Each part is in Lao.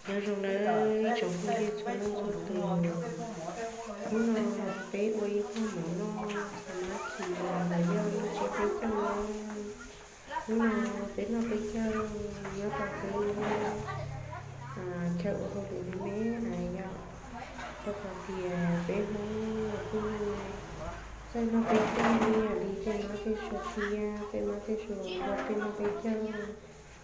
Nyob zoo nawb ib tsoom phooj ywg txhua leej txhua tus. Hnub no peb ua ib phooj mov noj, sa mav kis los yog noj tseb peb caug nawb. Hnub no peb noj peb caug nyob rau peb chaw ua hauj lwm me me yom, rau qhov tias peb Hmoob kuj txawj noj peb caug ib yam li tej mab tej suav thiab, tej mab tej suav rau peb noj peb caug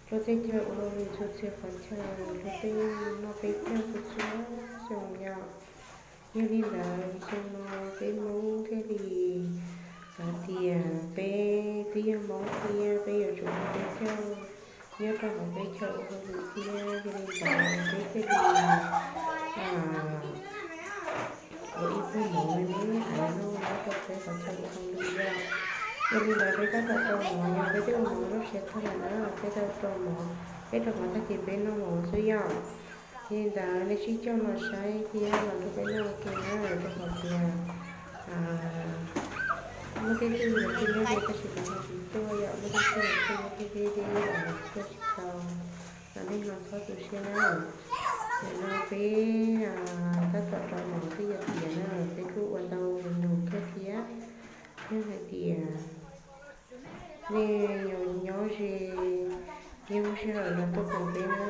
rau tej chaw ua hauj lwm txhua txhia qhov chaw, rau tej noj peb caug txhua txhua xyoo yom. Yog li ntawd xyoo no peb Hmoob thiaj li xav tias peb twb yog Hmoob thiab peb yuav tsum noj peb caug nyob rau hauv peb chaw ua hauj lwm thiab. Yog li ntawd peb thiaj li ua ib phooj mov me me noj nyob rau peb qhov chaw ua hauj lwm yom. Yog li ntawd peb tab tom rau mov yom, peb twb ua mov lub tsheb thawj lawm na, peb tab tom rau mov, peb rau mov tag kis peb noj mov xwb yom. Yog li ntawd nej sib coj los saib thiab los nrog peb noj ua ke na, rau qhov tias muaj tej tug yuav tig nyob ze tab sis los nrog tsis tuaj yom, muaj tej tug yuav tig nyob ze deb deb los tuaj tsis tau, los nej ho txhob tu siab na. Nim no peb tab tom rau mov twb yuav tiav na, peb kuj ua tau nus nus kawg thiab. Yog hais tias nej nyob ze, nej lub sij hawm los tuaj koom peb na.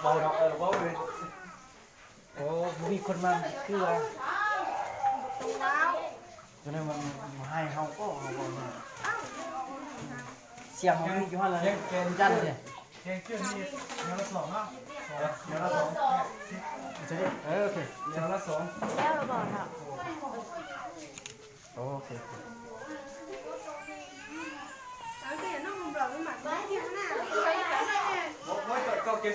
ເວົ້າເນາະ ເອີ ເວົ້າເລີຍ. ໂອ້ ບໍ່ມີຄົນມາ ຄືວ່າ ຕົງລາວ ຈະໄດ້ມາໃຫ້ເຮົາກໍເຮົາບໍ່ມາ ສຽງເຮົາມີຢູ່ຫັ້ນລະ ແກນຈັນເດ້ ແກນເຈື່ອນນີ້ ແນວລະສອງເນາະ ແນວລະສອງ ເອີ ໂອເຄ ແນວລະສອງ ແລ້ວລະບໍ່ເນາະ? ໂອເຄ ໂອເຄ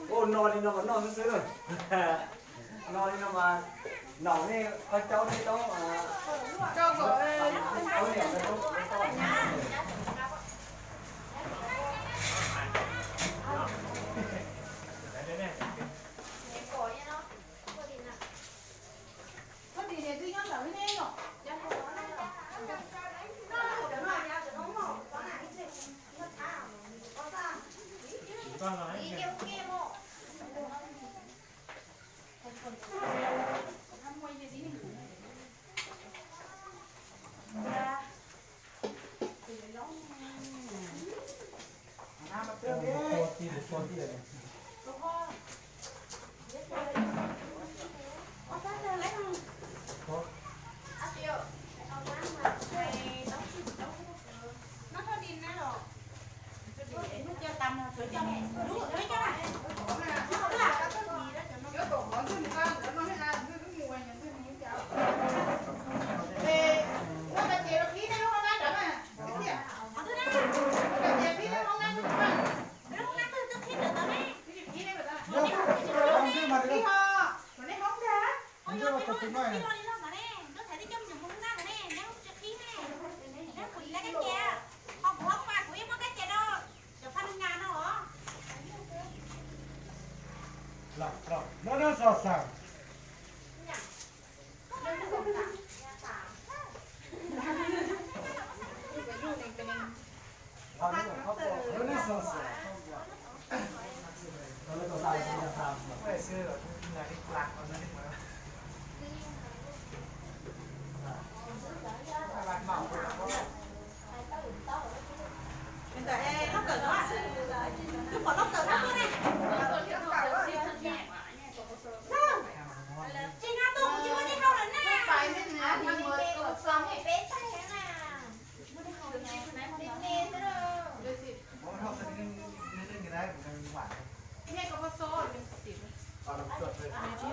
ໂອ້ ນອນນີ້ນອນ ນອນຊື່ໆ ນອນນີ້ນອນມາ ເນົານີ້ເຂົາເຈົ້ານີ້ຕ້ອງ ເອີ ເອົາເໜຽວໄປຕົ້ມ ໄປຕ້ອນ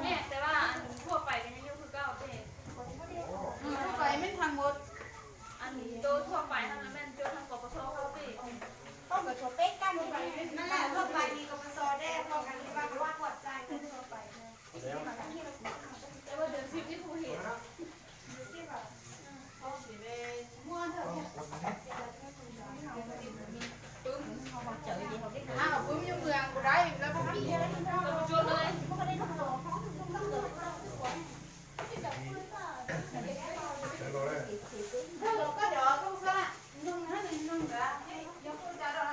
ແມ່ນ ແຕ່ວ່າອັນທົ່ວໄປກໍຍັງຢູ່ຄືເກົ່າເດ້. ອືມ ທົ່ວໄປແມ່ນທັງໝົດ ອັນໂຕທົ່ວໄປຫັ້ນນະແມ່ນຈົດທາງ ກປສ ເຂົາເດ້. ຕ້ອງກະທົ່ວເປັກກັນ ນັ້ນແຫຼະ ທົ່ວໄປນີ້ ກປສ ແດ່ ພວກອັນທີ່ວ່າກວດກວດຈ່າຍເງິນທົ່ວໄປ. ແຕ່ວ່າເດືອນສິບນີ້ຜູ້ເຮັດ ເດືອນສິບອະ ອືມ ປຶ້ມ ອ້າວ ປຶ້ມຢູ່ເມືອງບໍ່ໄດ້ ແລ້ວບໍ່ມີ ເດີ ກໍດຽວຕ້ອງຊັ້ນລະ ໜຶ່ງນະ ໜຶ່ງນະ ເດີ.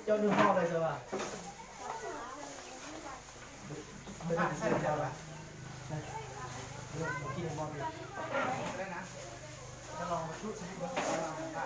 ເຈົ້າໜຶ່ງຫໍ່ໄດ້ຊະວ່າ ໄດ້ນະ ຈະລອງມາຊຸດຊິເບິ່ງ.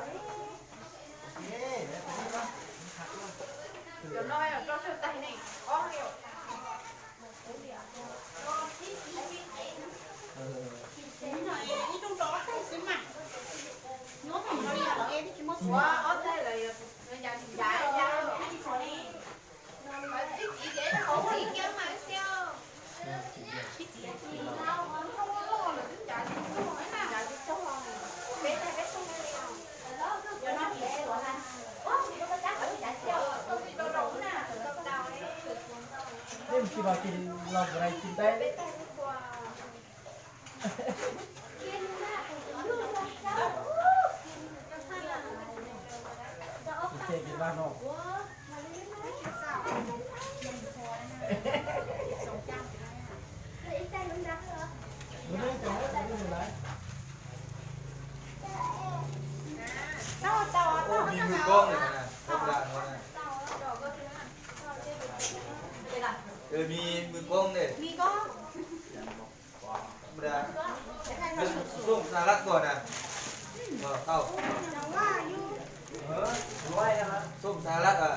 ນີ້ມັນຄິດວ່າກິນເຫຼົ້າບໍ່ໄດ້ ກິນແຕ່ກິນຫວານເນາະ. ມີມືກ້ອງເລີຍນະ ເອີ ມີມືກ້ອງເດ້ ມີກ້ອງ. ທຳມະດາ ສົ້ມສະຫະລັດກ່ອນນະ ເອີ ເຂົ້າ ເອີ ສວຍນະ ສົ້ມສະຫະລັດ ເອີ.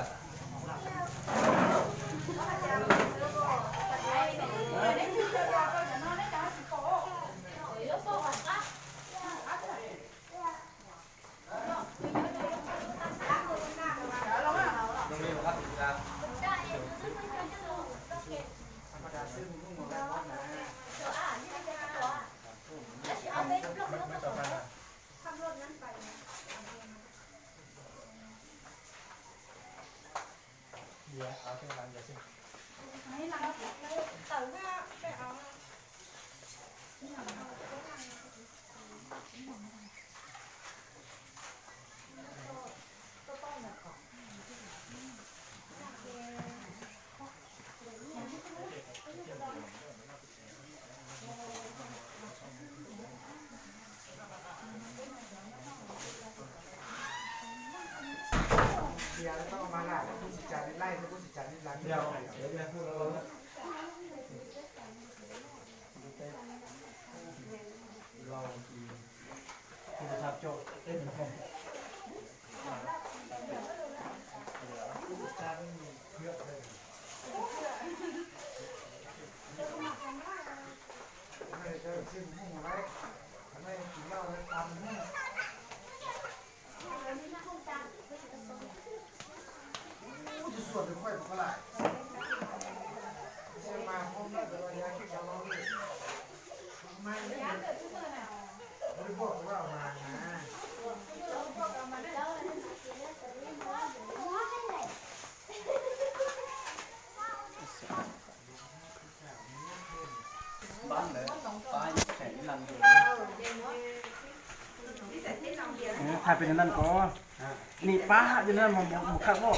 ເບຍຕ້ອງເອົາມາຫຼາຍ ຜູ້ຊິຈ່າຍໄລ່ ຜູ້ຊິຈ່າຍຫຼັງ ດຽວ ດຽວ ດຽວ ລອງກິນໂທລະສັບໂຈ້ ເອີ ເອີ ເຈົ້າຊື້ໝາກຫຸ່ງໄວ້ ອັນນັ້ນກິນເຫຼົ້າແລ້ວຕຳຫຸ່ງ. ບ້ານໃດ ປ້າຍແຂກນີ້ລັງໂດນ ເອີ ຖ້າເປັນອັນນັ້ນກໍ ນີ້ປ້າຢູ່ນັ້ນ ບໍ່ ບໍ່ ບໍ່ຄັກບໍ່?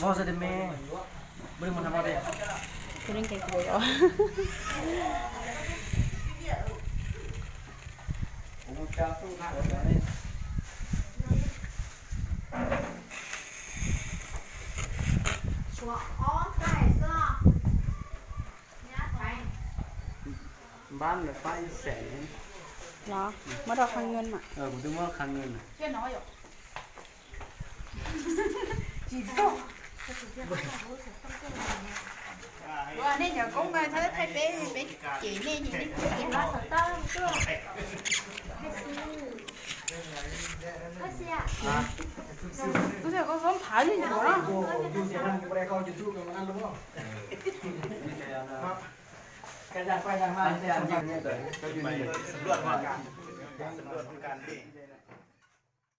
ເວົ້າໃສ່ແຕ່ແມ່ ບໍ່ໄດ້ມາທຳເອົາເດ້ ຜູ້ນັ້ນແກກໍບໍ່ເວົ້າ. ບ້ານລະປ້າຍແສນເນາະ ມາດອກຄັງເງິນມາ ເອີ ບໍ່ໄດ້ມາຄັງເງິນນະ ກະຢາກໄປຢາກມາ ສຳຫຼວດການ